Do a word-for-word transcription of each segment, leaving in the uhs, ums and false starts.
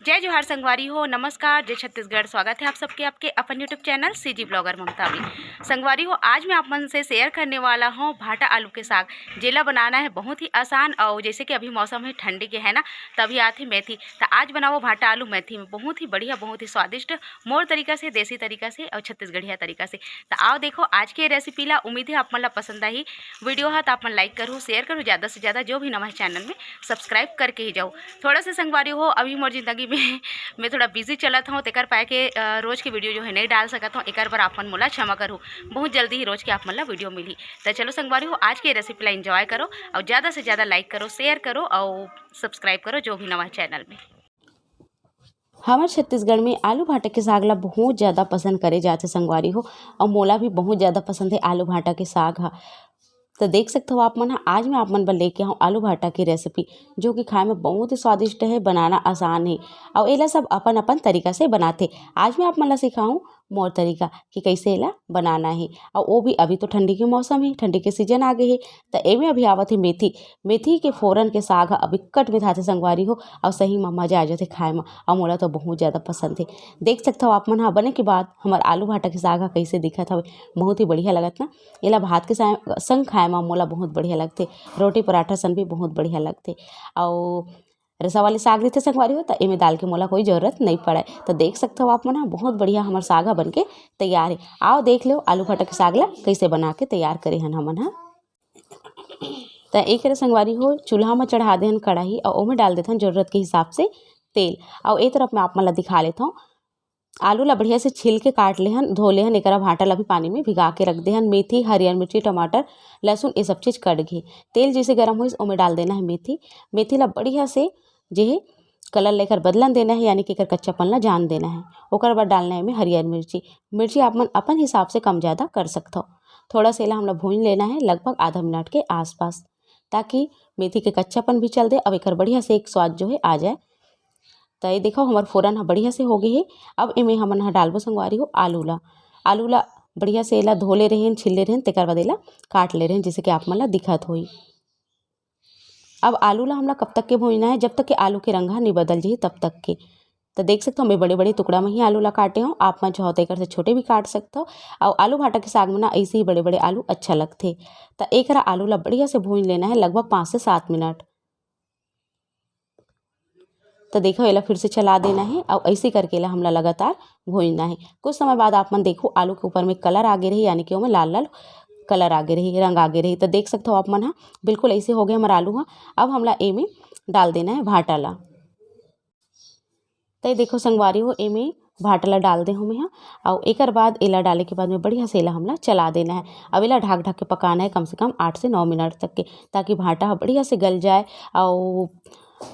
जय जोहार संगवारी हो, नमस्कार, जय छत्तीसगढ़। स्वागत है आप सबके आपके अपन YouTube चैनल सीजी ब्लॉगर ममता में। संगवारी हो, आज मैं आप मन से शेयर करने वाला हूँ भाटा आलू के साग, जेला बनाना है बहुत ही आसान। और जैसे कि अभी मौसम है ठंडी के, है ना, तभी आथे मेथी। तो आज बनाओ भाटा आलू मेथी में, बहुत ही बढ़िया, बहुत ही स्वादिष्ट, मोर तरीका से, देसी तरीका से और छत्तीसगढ़िया तरीका से। तो आओ देखो आज के रेसिपी ला। उम्मीद है आप मन ला पसंद आही वीडियो हा। तो आप मन लाइक करो, शेयर करो ज़्यादा से ज़्यादा, जो भी नवा है चैनल में सब्सक्राइब करके ही जाओ। थोड़ा सा संगवारी हो, अभी मोर जिंदगी में मैं थोड़ा बिजी चलत हूँ, तेकर पाए के अ, रोज के वीडियो जो है नहीं डाल सकत हूँ। एकर बर आप मन मोला क्षमा करो, बहुत जल्दी ही रोज के आप मन ला वीडियो मिली। तो चलो संगवारी हो, आज के रेसिपी ला एंजॉय करो और ज़्यादा से ज़्यादा लाइक करो, शेयर करो और सब्सक्राइब करो जो भी नवा चैनल में। हमर छत्तीसगढ़ में आलू भाटा के साग ला बहुत ज़्यादा पसंद करे जाथे संगवारी हो, और मोला भी बहुत ज़्यादा पसंद है आलू भाटा के साग हा। तो देख सकते हो आप मन हा, आज मैं आप मन बर लेके आऊँ आलू भाटा की रेसिपी, जो कि खाए में बहुत ही स्वादिष्ट है, बनाना आसान है, और एला सब अपन अपन तरीका से बनाथे। आज मैं आप मन ला सिखाऊँ मोर तरीका कि कैसे एला बनाना है, और वो भी अभी तो ठंडी के मौसम है, ठंडी के सीजन आ गए है। तो एमे अभी आवत है मेथी। मेथी के फोरन के साग हा अभी कट में थाथे संगवारी हो, और सही में मजा आ जाथे खाए में, और मोला तो बहुत ज़्यादा पसंद है। देख सकते हो आप मन हा, बने के बाद हमार आलू भाटा के साग हा कैसे दिखत हवे, बहुत ही बढ़िया लगत ना। एला भात के साग-, संग खाए में मोला बहुत बढ़िया लगथे, रोटी पराठा सन भी बहुत बढ़िया लगथे। और रसा वाली साग रहिथे संगवारी हो, त एमे दाल के मोला कोई जरूरत नहीं पड़े। तो देख सकते हो आप मन हा, बहुत बढ़िया हमार साग हा बन के तैयार है। आओ देख लो आलू भाटा के साग ला कैसे बना के तैयार करे हन हमन हा। त एक रे संगवारी हो, चूल्हा म चढ़ा देहन कढ़ाई और ओमे डाल देथन जरूरत के हिसाब से तेल। और ए तरफ मैं आप मन ला दिखा लेथव, आलू ला बढ़िया से छील के काट लेहन, धो लेहन। एकरा भाटा ला भी पानी में भिगा के रख देहन। मेथी, हरियर मिर्ची, टमाटर, लहसुन, ये सब चीज कट गे। तेल जैसे गरम होइस, ओमे डाल देना है मेथी। मेथी ला बढ़िया से जे हे कलर लेकर बदलन देना है, यानी कि एकर कच्चापन ला जान देना है। ओकर बाद डालना है एमे हरियर मिर्ची। मिर्ची आप मन अपन हिसाब से कम ज़्यादा कर सकथव। थोड़ा सा एला हमला भून लेना है, लगभग आधा मिनट के आसपास, ताकि मेथी के कच्चापन भी चल दे, अब एकर बढ़िया से एक स्वाद जो है आ जाए। तो ये देखो, हमार फोरन ह बढ़िया से हो गई है। अब एमे हमन ह डालबो संगवारी हो आलू ला। आलू ला बढ़िया से एला धो ले रहेन, छील ले रहेन, तेकर बाद एला काट ले रहेन, जैसे कि आप मन ला दिखत होई। अब आलू ला हमला कब तक के भूंजना है? जब तक के आलू के रंग ह नहीं बदल जाही, तब तक के। तो देख सकते हो, मैं बड़े बड़े टुकड़ा में ही आलू ला काटे हूँ। आप मन चाहो तो एकर से छोटे भी काट सकते हो। और आलू भाटा के साग में ना ऐसे ही बड़े बड़े आलू अच्छा लगथे। तो एकरा आलू ला बढ़िया से भूंज लेना है, लगभग पाँच से सात मिनट। तो देखो, एला फिर से चला देना है और ऐसे करके एला हमला लगातार भूंजना है। कुछ समय बाद आप मन देखो, आलू के ऊपर में कलर आगे रही, यानी कि ओमे लाल लाल कलर आगे रही, रंग आगे रही। तो देख सकते हो आप मन हा, बिल्कुल ऐसे हो गए हमारा आलू हा। अब हमला एमे डाल देना है भाटा ला। तो ये देखो संगवारी हो, एमे भाटा ला डाल दे हूँ मैं हा। और एकर बाद एला डाले के बाद में बढ़िया से एला हमला चला देना है। अब एला ढाक ढाक के पकाना है कम से कम आठ से नौ मिनट तक के, ताकि भाटा ह बढ़िया से गल जाए और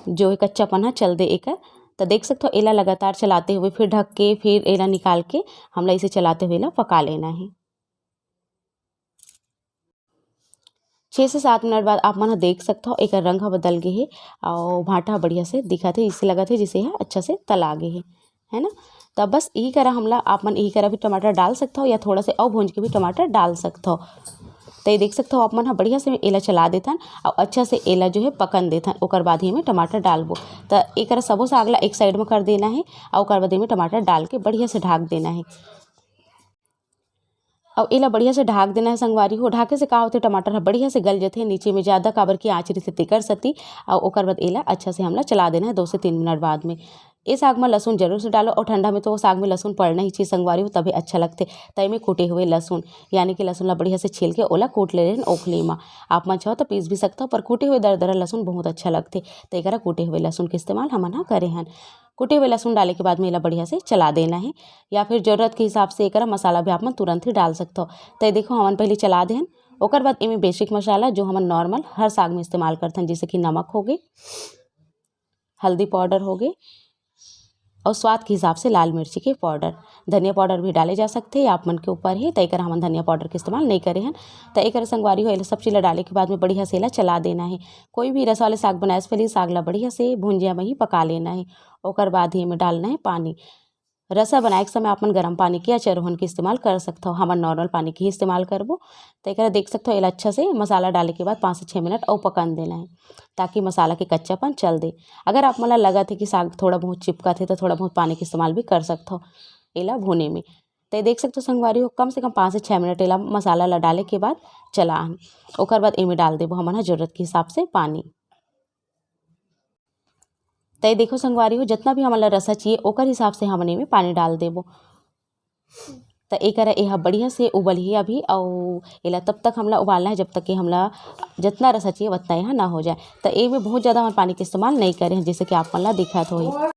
जो है कच्चापन ह चल दे एकर। तो देख सकते हो, एला लगातार चलाते हुए फिर ढक के फिर एला निकाल के हमला इसे चलाते हुए एला पका लेना है। छः से सात मिनट बाद आप मन ह देख सकत हो, एकर रंग ह बदल गे हे और भांटा ह बढ़िया से दिखत हे, जिसे लगत हे जैसे ह अच्छा से तला गे हे, है ना। त बस यही करा हमला, आप मन यही करा भी टमाटर डाल सकत हो या थोड़ा से अउ भूंज के भी टमाटर डाल सकत हो। त ये देख सकत हो, आप मन ह बढ़िया से एला चला देथन और अच्छा से एला जो है पकन देथन, ओकर बाद ही में टमाटर डालबो। त एकरा सबो साग ला एक साइड में कर देना है और ओकर बाद एमे टमाटर डाल के बढ़िया से ढाक देना है। अउ एला बढ़िया से ढाक देना है संगवारी हो। ढाके से का होथे, टमाटर ह बढ़िया से गल जथे नीचे में ज़्यादा, काबर कि आँच रहिथे तेकर सेती। अउ ओकर बाद एला अच्छा से हमला चला देना है दो से तीन मिनट बाद में। ए साग में लहसुन जरूर से डालो, अउ ठंडा में तो साग में लहसुन पड़ना ही चाहिए संगवारी हो, तभी अच्छा लगथे। त एमे कूटे हुए लहसुन, यानी कि लहसुन ला बढ़िया से छील के ओला कूट ले रहेन ओखली मा। आप मन चाहो तो पीस भी सकथो, पर कूटे हुए दरदरा लहसुन बहुत अच्छा लगथे, त एकरा कूटे हुए लहसुन के इस्तेमाल हमन ह करे हन। कूटे हुए लहसुन डाले के बाद में एला बढ़िया से चला देना है, या फिर जरूरत के हिसाब से एकरा मसाला भी आप मन तुरंत ही डाल सकथो। त ये देखो, हमन पहले चला देहन, ओकर बाद एमे बेसिक मसाला, जो हमन नॉर्मल हर साग में इस्तेमाल करथन, जैसे कि नमक होगे, हल्दी पाउडर होगे और स्वाद के हिसाब से लाल मिर्ची के पाउडर, धनिया पाउडर भी डाले जा सकथे, आप मन के ऊपर हे। त एकर हमन धनिया पाउडर के इस्तेमाल नहीं करे हन। त एकर संगवारी हो, एला सब चीज ला डाले के बाद में बढ़िया से एला चला देना है। कोई भी रस वाले साग बनाए से पहले साग ला बढ़िया से भुंजिया में ही पका लेना है। ओकर बाद ही एमे डालना है पानी। रसा बनाए के समय आप मन गर्म पानी के या चरोहन के इस्तेमाल कर सकथव। हमन नॉर्मल पानी के ही इस्तेमाल करबो। त एकरा देख सकथव, एला अच्छा से मसाला डाले के बाद पाँच से छः मिनट अउ पकन देना है, ताकि मसाला के कच्चापन चल दे। अगर आप मन ला लगत हे कि साग थोड़ा बहुत चिपकत हे, त थोड़ा बहुत पानी के इस्तेमाल भी कर सकथव एला भूने में। त ये देख सकथव संगवारी हो, कम से कम पाँच से छः मिनट एला मसाला ला डाले के बाद चला आन। ओकर बाद एमे डाल देबो हमन ह जरूरत के हिसाब से पानी। त ये देखो संगवारी हो, जितना भी हमन ला रसा चाहिए, ओकर हिसाब से हमन एमे पानी डाल देबो। त एकरा एहा बढ़िया से उबलही अभी, अउ एला तब तक हमला उबालना है, जब तक कि हमला जितना रसा चाहिए, उतना यहाँ ना हो जाए। त एमे बहुत ज़्यादा हमन पानी के इस्तेमाल नहीं करे हैं, जैसे कि आप मन ला दिखत होही।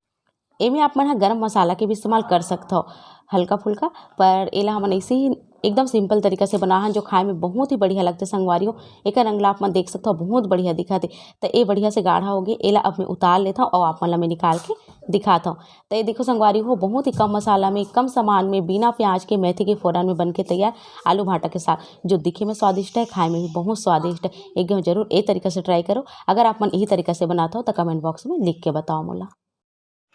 एमे आप मन ह गरम मसाला के भी इस्तेमाल कर सकथव हल्का फुल्का, पर एला हमन ऐसे ही एकदम सिंपल तरीका से बनाहन, जो खाए में बहुत ही बढ़िया लगथे संगवारी हो। एकर रंग ला आप मन देख सकथव, बहुत बढ़िया दिखत हे। त ए बढ़िया से गाढ़ा होगे, एला अब मैं उतार लेथव अउ आप मन ला मैं निकाल के दिखाथव। त ये देखो संगवारी हो, बहुत ही कम मसाला में, कम सामान में, बिना प्याज के, मेथी के फोरन में बन के तैयार आलू भाटा के साग, जो दिखे में स्वादिष्ट है, खाए में भी बहुत स्वादिष्ट है। एक बार जरूर ए तरीका से ट्राई करो। अगर आप मन यही तरीका से बनाथव त कमेंट बॉक्स में लिख के बताओ मोला।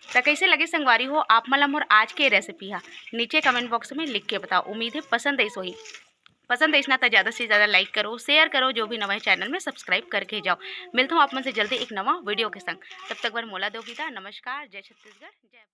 त कैसे लगे संगवारी हो आप मन ला मोर आज के रेसिपी हा, नीचे कमेंट बॉक्स में लिख के बताओ। उम्मीद है पसंद आइस होही। पसंद आइस ना त ज़्यादा से ज़्यादा लाइक करो, शेयर करो, जो भी नवा चैनल में सब्सक्राइब करके जाओ। मिलता हूँ आप मन से जल्दी एक नवा वीडियो के संग। तब तक बर मोला दो विदा। नमस्कार, जय छत्तीसगढ़, जय